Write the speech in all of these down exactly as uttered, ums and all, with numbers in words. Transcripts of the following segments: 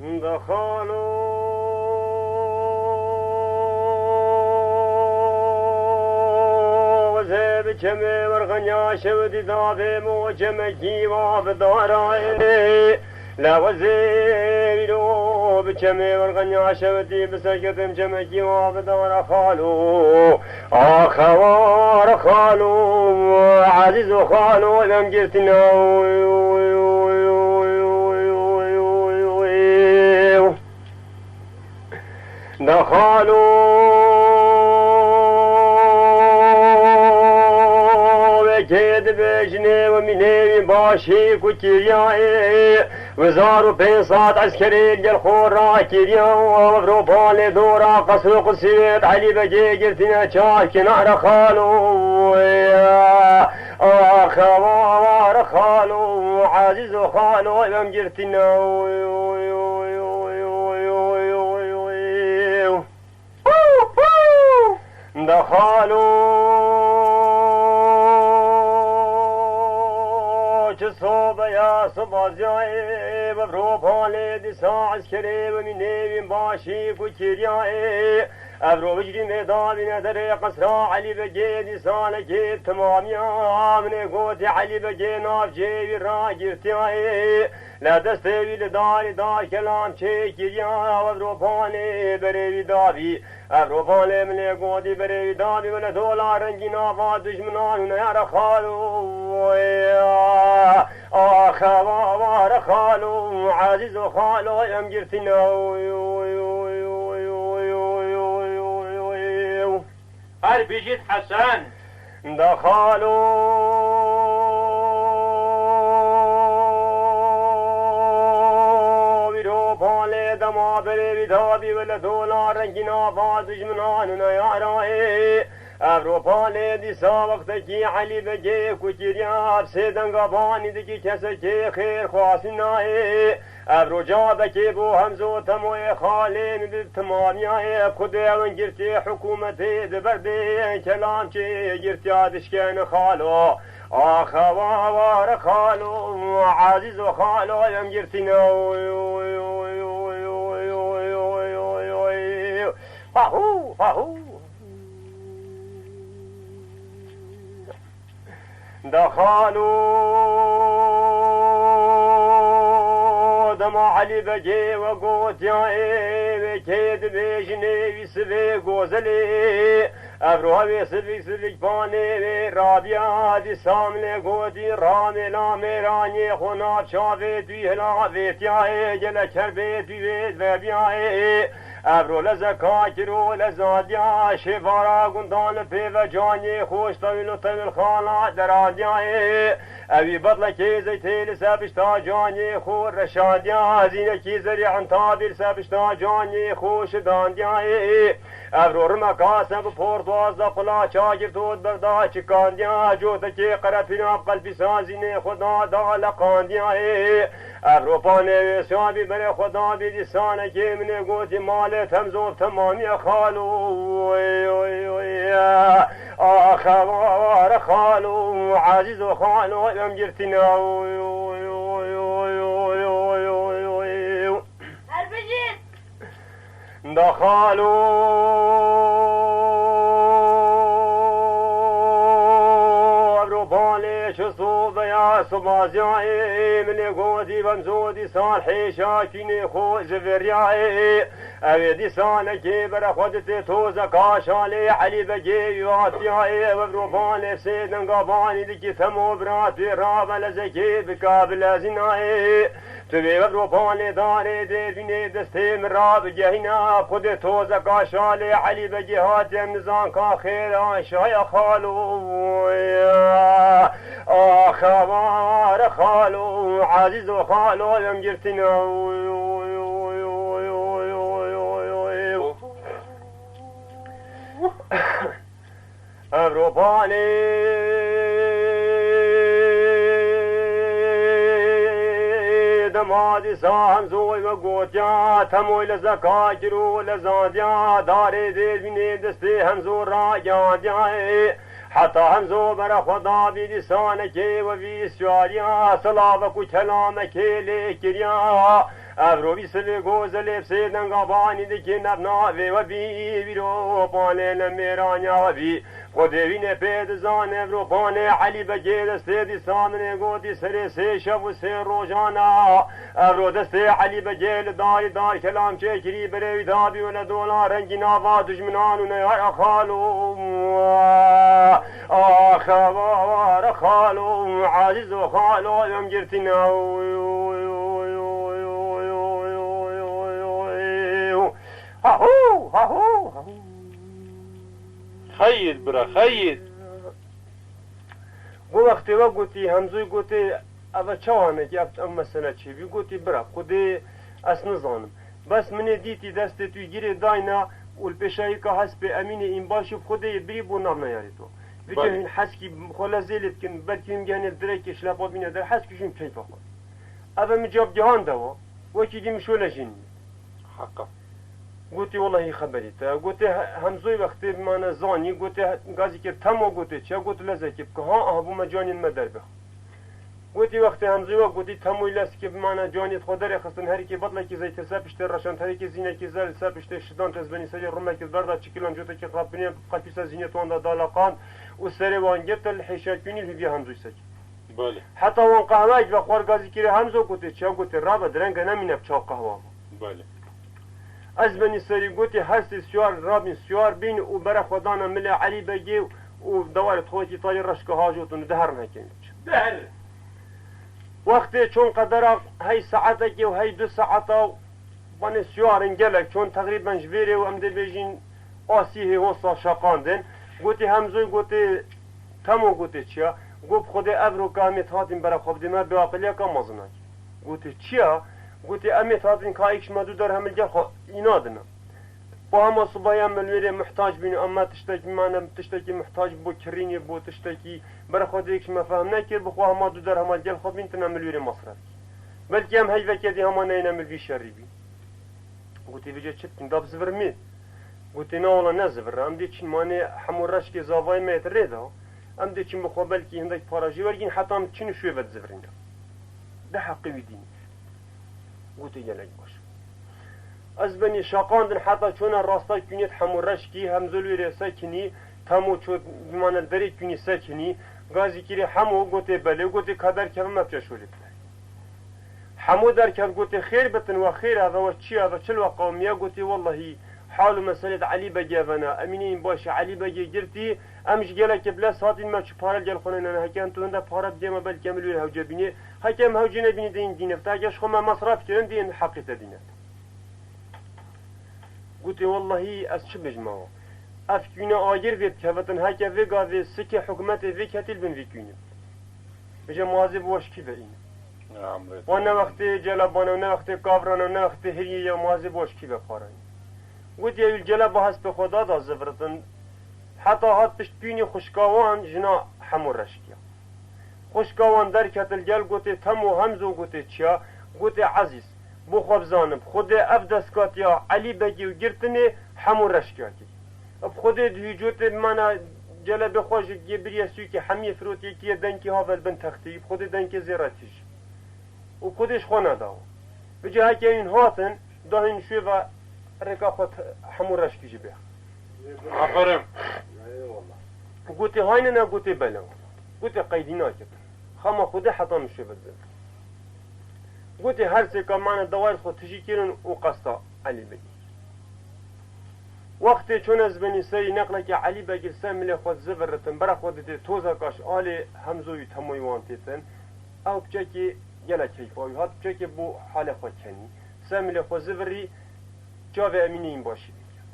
De xalo, wezê bi çemê werxenya şewitî dabê mo çemekî wa bi darayê. La wezê wîro bi çemê werxenya şewitî bi serketim çemekî wa bi dara xalo. Ax, hawar xalo, ezîz û xalo, em girtîne. De xalo, wekê dibêjinê û mînê wî başî ku kiriya ê. Hezar û pênc sed eskerê li gel xwe rakiriya û Ewropa lê dora qesr û qisî wê Elî Begê girtîne çar kenara xalo. Ax, hawar xalo, ezîz û xalo, em girtîne. De xalo, çi sobeya sibaziyayê, bi Ewropa lê dîsa eskerê bi mînê wî başî ku kiriya ê. Ewro bijrî mêdavîne derê qesra Elî Begê dîsanekê timamiya. Min ê gotî Elî Begê navçê wî ragirtiyayê. Li destê wî li darî dar kelam çêkiriya, Ewropanê berê wî dabî. Ewropanê min ê gotî berê wî dabî, min li dola rengî nava dijminan û neyara xalo. Ax, hawar xalo, ezîz û xalo, em girtîne. Her bijît Hesen. De xalo, wîro palê dema berê wî dabî, wele dola rengî nava dijminan û neyara ê. Ewropa lê dîsa wextekî Elî Begê ku kiriya, bi sê denga banî dikî kesekê xêrxwazî nayê. Ewro cabekê bo Hemzo Temoyê xalê min bi timamiyayê, Xwedê ewin girtê hikûmetê di berdê kelam çê girtiya dişkene xalo. Ax, hawar xalo, ezîz û xalo, em girtîne. Fahû, fahû. De xalo, dema Elî Begê we gotiya ê, wê kê dibêjinê wî sibê gozelê. Ewro wê sivik sivik panê wê rabiya, dîsa min ê gotî ramê lamê ranê xwe nav çavê tu hila vêtiya ê, gelek herbê tu vê vebiya ê. Ewro lezeka kiro lezandiya, şêvara gundan li pê ve canê xwe ji tewil û tewil xala derandiyayê. Ewî bedlekê zeytê li ser pişta canê xwe reşandiya, zînekî zerî entabî li ser pişta canê xwe şidandiyayê. Ewro rimeka se bi portwaz de qula çagirto di berda çikandiya, cotekê qerepîna bi qelpîsa zînê xwe da da leqandiyayê. Ewropanê wê siyabî berê xwe dabî dîsanekê min ê gotî malê Temzo bi temamî xalo. Ax, hawar xalo, ezîz û xalo, em girtîne. Her bijît. De xalo, Ewropa lê çi sobeya sibaziyayê, min ê gotî Hemzo dîsan hêşa kînê xwe ji veriyayê. Ew ê dîsanekê bere xwe dite tozeka şalê Elî Begê wî hatiyayê. Ewropa lê sê denga banî dikî Temo bira tu ê rabe lezekê bika bilezînayê. Tu vê Ewropanê darê dêrvînê destê min rabigehîna, Xwedê tozeka şalê Elî Begê hatiye min zanka xêra şaya xalo. Ax, hawar xalo, ezîz û xalo, em girtîne. Ewropanê dema dîsa Hemzoy me gotiya, Temoy lezeka kiro lezandiya, darê dêrvînê destê Hemzo ragihandiya. Heta Hemzo bere xwe dabî dîsanekê we vî siyariya, silavek û kelamekê lê kiriya. Evro vî silê gozelê bi sê denga banî dikê, navnavê we bî, vîro panê ne mêraniya we bî. Xwedê wî ne pê dizane, evro panê Elî Begê destê dîsanê gotî serê sê şev û sê rojana. Evro destê Elî Begê li darî dar kelam çêkirî, berê wî dabî û le dola rengî nava dijminan û neyara xalo. Axa ware xalo, ezîzo xalo, em girtîne. Hahu, hahu, hahu. Xeyr bira, xeyr. Go wextê we gotî, Hemzoy gotê, eve çawa nekî, ev, ev mesele çêbî? Gotî, bira, Xwedê ez nizanim. Bes min ê dîtî destê tu girê dayna û li pêşayîka hespê Emînê Înbaşî bi Xwedê yê birî bo nav neyarê to. Vîca Belê. Hîn heskî xwe lezê lê dikin, belkî hîn gihanê direkê şlepa bîne der, heskî jîn keyfa xwe. Eve min cevap gihande wa, wekî dî min şole jî nî. Heqa. Gotî, wellahî xeberî te. Gotê, He-, Hemzoy wextê mane zanî, gotê, he-, gazî kir, Temo, gotê, çi? Gotê, lezekê bike. Ha, aha, bû me canên me derbe. Gotî, wextê Hemzoy we gotî, Temoyî lezkê bi mane canê xwe derê xistin, herikê betlekî zey te ser piştê reşand, herikê zînekî zer li ser piştê şidand, ez benî serê rumekî berda çikilan cotekî qapinê qepîsa zînê wan da daleqand û serê wan girt li hêşa kûnî hîviya Hemzoy sekî. Belê. Heta wan qehweyek vexwar gazî kirê Hemzo gotê, çi? Gotê, rabe direnge nemîne bi çaw qehwa bû. Belê. Ez benî serî gotê, her sê siyar rabîn siyar bîn û bere xwe dane milê Elî Begê û dewarê xwekî tarî reşka hajotin û diherin heke biçin. Diherin. Wextê çon qedera hey saetekê û hey du saeta û Vanê siyarin gelek çon teqrîben ji vêrê û em dê bêjin asî hê hosa şaqandin. Gotê Hemzoy, gotê, Temo, gotê, çi ya? Got, bi Xwedê ev roka em ê hatîn bere xwe bidê me, bêaqiliyeka mezin e. Gotê, çi ya? Gotê, em ê hatîn ka êk ji me du derhem li gel xwe îna dine. Bo hema sibahiya me li wêrê muhtac bîn, em me tiştekî mane, tiştekî muhtac bo kirînê, bo tiştekî bere xwe dê êk ji me fehm nekir, bi xwe hema du derhema li gel xwe bîn, tine em li wêrê mesref kî. Belkî em heyveke dî hema neyne em li vî şerî bî. Gotê, vêca çi bikin, da bizivirmê? Gotê, na wela nezivire. Em dê çin manê hemû reşkê zavayê me yê rê da. Em dê çin bi xwe belkî hindek para jê wergîn, heta em çin û şûyê vedizivirîne. De heqê wî dînî. Gotê, gelek baş. Ez benî şaqandin heta çona rasta kûniyet hemû reşkî, Hemzo li wêrê sekinî, Temo ço mane derê kûnî sekinî, gazî kirê Hemo, gotê, belê, gotê, ka derkeve me biçe şolê bide. Hemo derket gotê, xêr bitin we, xêr eve we çi ye, eve çi li we qewimiye? Gotê, wellahî hal û meselê di Elî Begê ve ne. Emînê Înbaşî Elî Begê girtî, em ji gelekê bi lez hatîn me çi pare li gel xwe neyne. Heke em tu hinde pare bidê me belkî em li wê hewce bînê. Heke em hewce nebînê dê yên dîne bite. Heke ji xwe me mesref kirin dê yên heqê te dîne. Gotê, wellahî ez çi bêjim awa. Ev kûne agir vê dikevitin, heke vê gavê sikê hikûmetê vê ketî li bin vê kûnê. Bêje mazê bi we ji kî ve îne? Emrê Wan ne wextê celebane, ne wextê kavrane, ne wextê hiriyê ye, mazê bi we ji kî ve para îne? Gotiye, wî celeba hespê xwe da da ziviritin. Heta hat pişt kûnê xwişka wan jina hemû reşkiya. Xwişka wan derket li gel gotê, Temo, Hemzo, gotê, çi ya? Gotê, Ezîz, bo xwe bizanim, Xwedê ev destkatiya Elî Begê û girtinê hemû reşkiya kir. Bi Xwedê di hîcotê bimana celebê xwe ji gê biriye sûkê hemiyê firotiyê kiriye denkê have li bin texteyî, bi Xwedê denkê zêre tij. Û bi Xwedê ji xwe nedawa. Vêca heke hîn hatin, da hîn şûyê ve rêka xwe t-, hemû reşkî jî bê. Aferin. Gotê, hayne ne? Gotê, bele. Gotê, qeydî nakir. Xema Xwedê heta min şûyê ve dizê. Gotê, her sêka mane dewayê xwe tijî kirin û qesta Elî Begê. Wextê çûn ez benî serî neqleke Elî Begê li ser milê xwe diziviritin, bere xwe didê tozeka ji alê Hemzoyî Temoyî wan têtin. Ew piçekê gelek keyfa wî hat, piçekê bo halê xwe kenî. Ser milê xwe zivirî, çavê Emînê Înbaşî vê ket.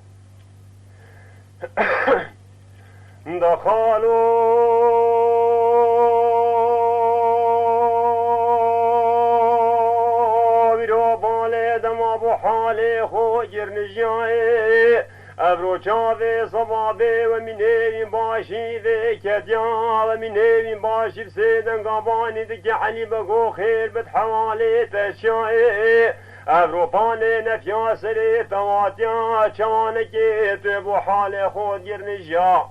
Da xalo, vîro balê dema bo halê xwe girnijiyayê. Evro çavê sebabê we mînê Înbaşî vê ketiya, we mînê Înbaşî bi sê denga banî dike, Elî Bego xêr bit hewalê te çiyayê. Evro panê nefiya serê te watiya, çawanekê tu bo halê xwe girnijiya.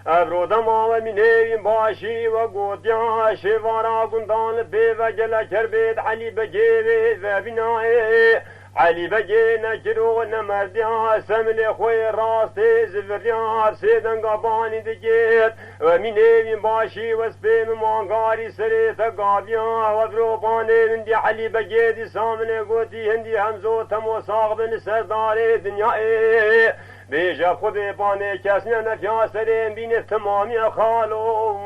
Ev ro dema we mînê wî başî we gotiya, şêvara gundan li pê ve gelek herbêt Elî Begê wê vebînayê. Elî Begê nekir û nemerdiya, semilê xwe yê rastê ziviriya, sê denga banî digêt. We mînê wî başî we spê min mangarî serê te gaviya. We viro panê min dî Elî Begê dîsa min ê gotî hindî hemzo temo sax bin li ser darê dinyayê. Bêje Xwedê panê kes ne nefiya serê bîne temamiye xalo.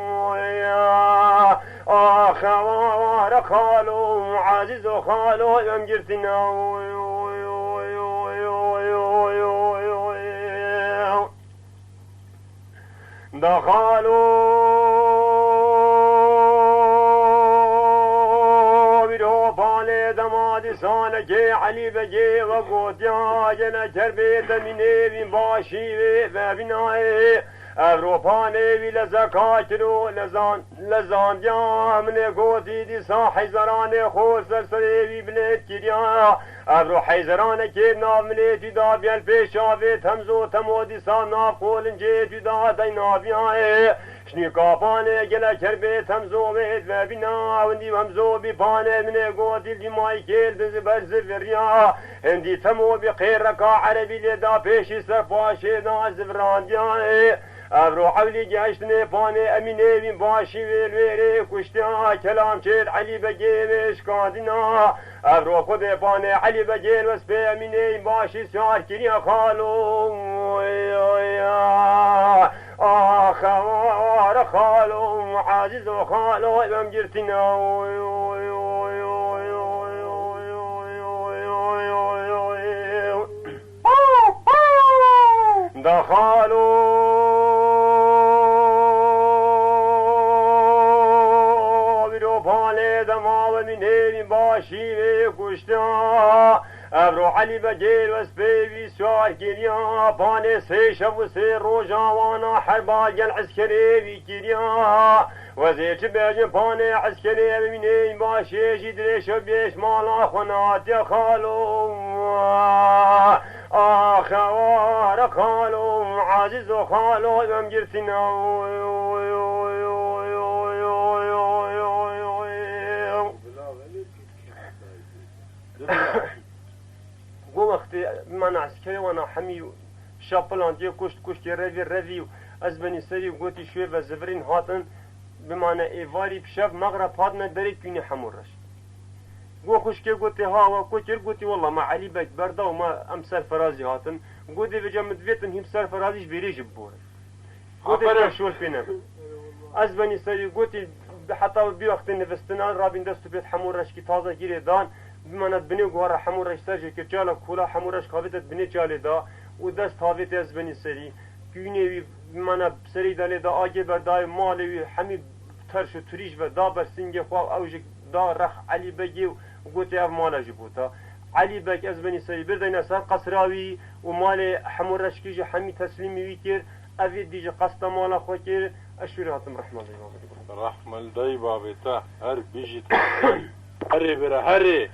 Axe ware xalo, ezîzo xalo, em girtina. Da xalo, wîro panê dema dîsanekê Elî Begê we gotiya, gene kerbê demînê wî başî wê vebînayê. Ev ro panê wî lezeka kir û lezan-, lezandiya min ê gotî dîsa heyzeranê xwe ser serê wî bilêt kiriya. Ev ro heyzeranekê nav min ê tû da biyel pêşa vê temzo temo dîsa nav qolincê tû da dey naviyayê. Şnî kapanê gelek herbê temzo wê vebîna, windî hemzo bî panê min ê gotî dîmayî kêl dizi ber ziviriya. Hindî temo bî qêreka erebî lê da pêşî ser paşê da zivirandiyayê. Ev ro ewlî gehiştinê panê Emînê wî başî wê li wêrê kuştiya, kelam çêt Elî Begê wê şikandina. Ev ro Xwedê panê Elî Begê li wespê Emînê wî başî siyar kiriye xalo. Axe ware xalo, ezîzo xalo, em girtina. Da xalo, wîro panê dema we mînê wî başî wê kuşta. Ev ro Elî Begê li wespê wî siyar kiriya. Panê sê şev û sê roja wana herba gel eskerê wî kiriya. Wezê çi bêjin panê eskerê ev mînê başê jî dirêşe bêş mala xwe natiye xalo. Axe ware xalo, ezîzo xalo, em girtina. Go wextê bimane eskerê wana hemî şapilandiyê kuşt, kuştê revî, revî û ez benî serî û gotî şûyê ve zivirîn hatin, bimane êvarî bi şev mexreb hatine derê kûynê hemû reş. Go xwişkê gotê ha we ku kir, gotî wela me Elî Beg berda û me em serferazî hatin. Gotê vêca min divêtin hîm serferazî ji bêrê jî biborin. Gotê Aferin. Şol pê nebin. Ez benî serî gotî heta bi wextê nivistina rabîn dest û pêt hemû reşkî taze girê dan. Bimane binê guhara hemû reş ser jê kir. Çala kula hemû reş xavête binê çalê da û dest havêtê ez benî serî. Kûynê wî bimane serî da lê da agê berdayê malê wî hemî terş û turîj ve da ber singê xwe ew jî da rex Elî Begê û gotê ev mala ji bo te. Elî Beg ez benî serî birdeyne ser qesra wî û malê hemû reşkî jî hemî teslîmî wî kir. Ev êdî jî qesta mala xwe kir. Ez şûrê hatim rehma dayî babê. Rehma li dayî babê te. Her bijî te. Herê bira, herê.